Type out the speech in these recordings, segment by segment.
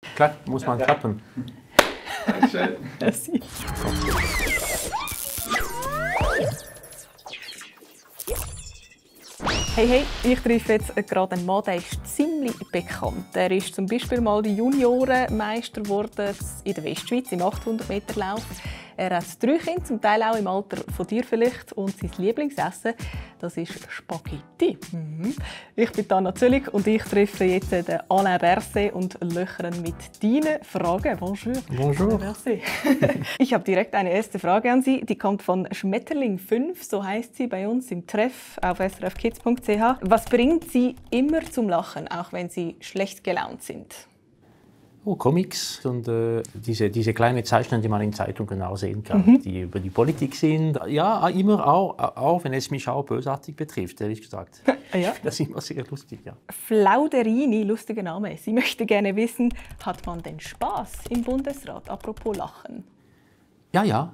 Klar, muss man klappen. Dankeschön. Merci. Hey, ich treffe jetzt gerade einen Mann, der ist ziemlich bekannt. Er ist zum Beispiel mal Juniorenmeister geworden in der Westschweiz im 800-Meter-Lauf. Er hat 3 Kinder, zum Teil auch im Alter von dir vielleicht. Und sein Lieblingsessen, das ist Spaghetti. Ich bin Anna Zöllig und ich treffe jetzt den Alain Berset und löchern mit deinen Fragen. Bonjour. Bonjour. Merci. Ich habe direkt eine erste Frage an Sie. Die kommt von Schmetterling 5, so heißt sie bei uns im Treff auf srfkids.ch. Was bringt Sie immer zum Lachen, auch wenn Sie schlecht gelaunt sind? Oh, Comics und diese kleinen Zeichnungen, die man in Zeitungen auch sehen kann, die über die Politik sind. Ja, immer auch, wenn es mich auch bösartig betrifft, ehrlich gesagt. Ja. Das ist immer sehr lustig, ja. Flauderini, lustiger Name. Sie möchte gerne wissen, hat man denn Spaß im Bundesrat? Apropos Lachen. Ja, ja.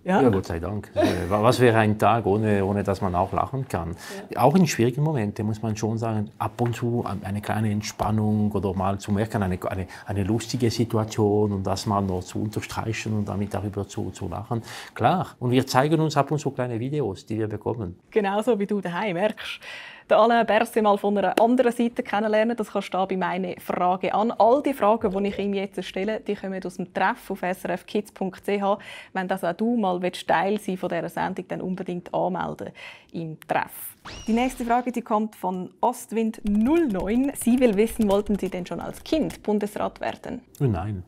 Ja? Ja, Gott sei Dank. Was wäre ein Tag, ohne dass man auch lachen kann? Ja. Auch in schwierigen Momenten muss man schon sagen, ab und zu eine kleine Entspannung oder mal zu merken, eine lustige Situation und das mal noch zu unterstreichen und damit darüber zu lachen. Klar. Und wir zeigen uns ab und zu kleine Videos, die wir bekommen. Genauso wie du daheim merkst. Den Alain Berset mal von einer anderen Seite kennenlernen, das kannst du da bei «Meine Frage an». All die Fragen, die ich ihm jetzt stelle, die kommen aus dem Treff auf srfkids.ch. Wenn das auch du mal Teil sein von dieser Sendung, dann unbedingt anmelden im Treff. Die nächste Frage die kommt von Ostwind 09. Sie will wissen, wollten Sie denn schon als Kind Bundesrat werden? Nein,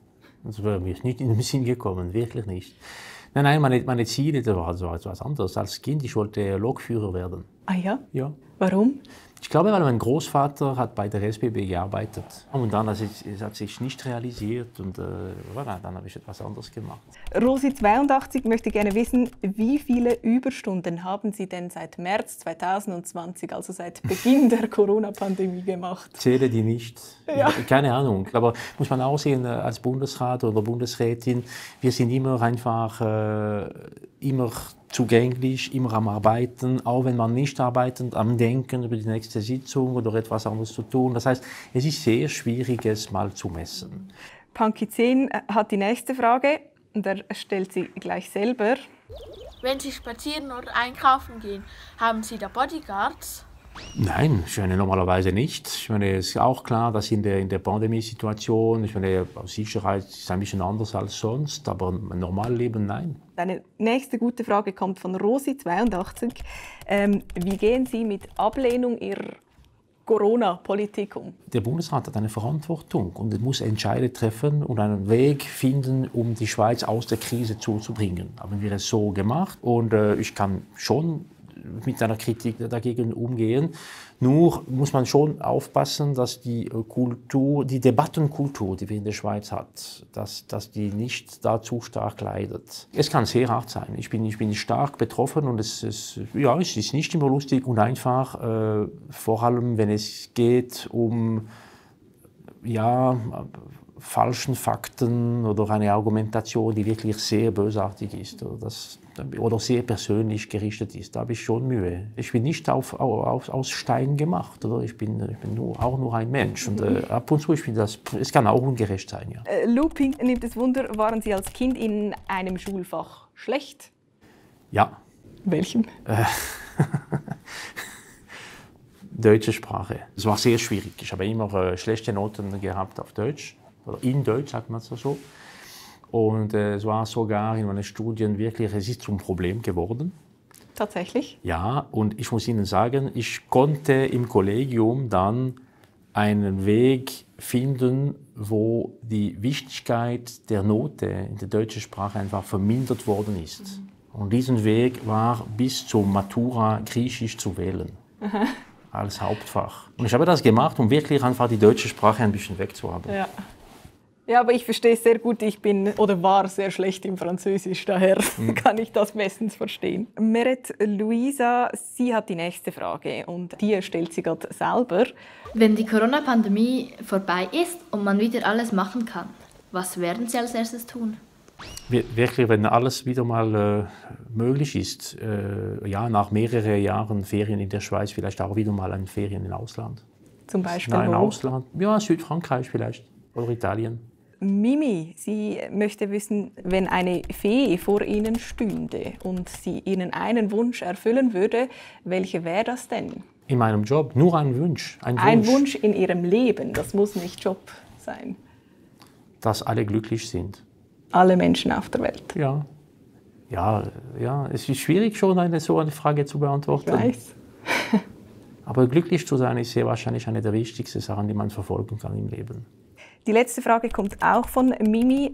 das wäre mir nicht in den Sinn gekommen, wirklich nicht. Nein, meine Ziele waren so etwas anderes. Als Kind, ich wollte Lokführer werden. Ah ja? Ja. Warum? Ich glaube, weil mein Großvater hat bei der SBB gearbeitet. Und dann hat sich nicht realisiert und dann habe ich etwas anderes gemacht. Rosi82 möchte gerne wissen, wie viele Überstunden haben Sie denn seit März 2020, also seit Beginn der Corona-Pandemie gemacht? Zähle die nicht. Ja. Keine Ahnung. Aber muss man auch sehen, als Bundesrat oder Bundesrätin, wir sind immer einfach immer zugänglich, immer am Arbeiten, auch wenn man nicht arbeitet, am Denken über die nächste Sitzung oder etwas anderes zu tun. Das heißt, es ist sehr schwierig, es mal zu messen. Punky 10 hat die nächste Frage und er stellt sie gleich selber. Wenn Sie spazieren oder einkaufen gehen, haben Sie da Bodyguards? Nein, ich meine normalerweise nicht. Ich meine, es ist auch klar, dass in der Pandemiesituation, ich meine, Sicherheit ist ein bisschen anders als sonst, aber im Normalleben nein. Eine nächste gute Frage kommt von Rosi82. Wie gehen Sie mit Ablehnung Ihrer Corona-Politik um? Der Bundesrat hat eine Verantwortung und er muss Entscheide treffen und einen Weg finden, um die Schweiz aus der Krise zu bringen. Haben wir es so gemacht und ich kann schon mit einer Kritik dagegen umgehen. Nur muss man schon aufpassen, dass die Debattenkultur, die wir in der Schweiz haben, dass die nicht da zu stark leidet. Es kann sehr hart sein. Ich bin stark betroffen und es ist nicht immer lustig und einfach, vor allem wenn es geht um falschen Fakten oder eine Argumentation, die wirklich sehr bösartig ist oder sehr persönlich gerichtet ist. Da habe ich schon Mühe. Ich bin nicht aus Stein gemacht. Oder? Ich bin auch nur ein Mensch. Und ab und zu, es kann auch ungerecht sein. Ja. Looping nimmt es Wunder, waren Sie als Kind in einem Schulfach schlecht? Ja. Welchem? Deutsche Sprache. Es war sehr schwierig. Ich habe immer schlechte Noten gehabt auf Deutsch. Oder in Deutsch, sagt man so. Und es war sogar in meinen Studien wirklich, es ist zum Problem geworden. Tatsächlich? Ja, und ich muss Ihnen sagen, ich konnte im Kollegium dann einen Weg finden, wo die Wichtigkeit der Note in der deutschen Sprache einfach vermindert worden ist. Und diesen Weg war bis zur Matura Griechisch zu wählen. Als Hauptfach. Und ich habe das gemacht, um wirklich einfach die deutsche Sprache ein bisschen wegzuhaben. Ja. Ja, aber ich verstehe es sehr gut. Ich bin oder war sehr schlecht im Französisch, daher kann ich das bestens verstehen. Meret Luisa, sie hat die nächste Frage und die stellt sie gerade selber. Wenn die Corona-Pandemie vorbei ist und man wieder alles machen kann, was werden Sie als erstes tun? Wirklich, wenn alles wieder mal möglich ist, nach mehreren Jahren Ferien in der Schweiz, vielleicht auch wieder mal ein Ferien im Ausland. Zum Beispiel Nein, Ausland. Ja, Südfrankreich vielleicht. oder Italien. Mimi, sie möchte wissen, wenn eine Fee vor Ihnen stünde und sie Ihnen einen Wunsch erfüllen würde, welcher wäre das denn? In meinem Job nur ein Wunsch. Ein Wunsch in Ihrem Leben, das muss nicht Job sein. Dass alle glücklich sind. Alle Menschen auf der Welt. Ja. Ja, es ist schwierig, schon so eine Frage zu beantworten. Ich weiß. Aber glücklich zu sein ist sehr wahrscheinlich eine der wichtigsten Sachen, die man verfolgen kann im Leben. Die letzte Frage kommt auch von Mimi.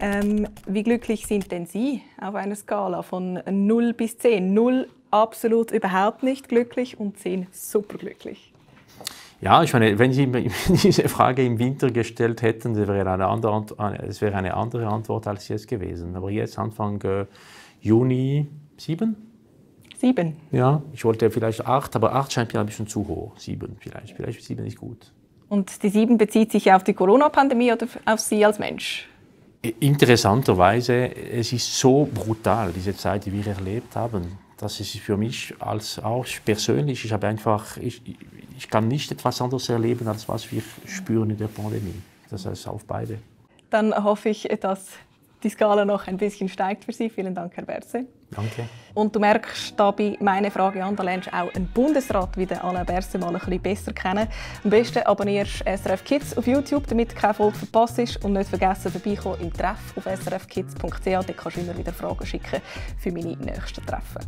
Wie glücklich sind denn Sie auf einer Skala von 0 bis 10? 0 absolut überhaupt nicht glücklich und 10 superglücklich. Ja, ich meine, wenn Sie mir diese Frage im Winter gestellt hätten, das wäre eine andere Antwort als jetzt gewesen. Aber jetzt Anfang Juni 7? 7? Ja, ich wollte vielleicht 8, aber 8 scheint mir ein bisschen zu hoch. 7 vielleicht. Vielleicht 7 ist gut. Und die 7 bezieht sich auf die Corona-Pandemie oder auf Sie als Mensch? Interessanterweise, es ist so brutal, diese Zeit, die wir erlebt haben. Das ist für mich als auch persönlich, ich kann nicht etwas anderes erleben, als was wir spüren in der Pandemie. Das heißt auf beide. Dann hoffe ich, dass die Skala noch ein bisschen steigt für Sie. Vielen Dank, Herr Berset. Danke. Und du merkst, da bei «Meine Frage an», da lernst du auch einen Bundesrat wie Alain Berset mal ein bisschen besser kennen. Am besten abonnierst du SRF Kids auf YouTube, damit du keine Folge verpasst. Und nicht vergessen, vorbeikommen im Treff auf srfkids.ch. Da kannst du immer wieder Fragen schicken für meine nächsten Treffen.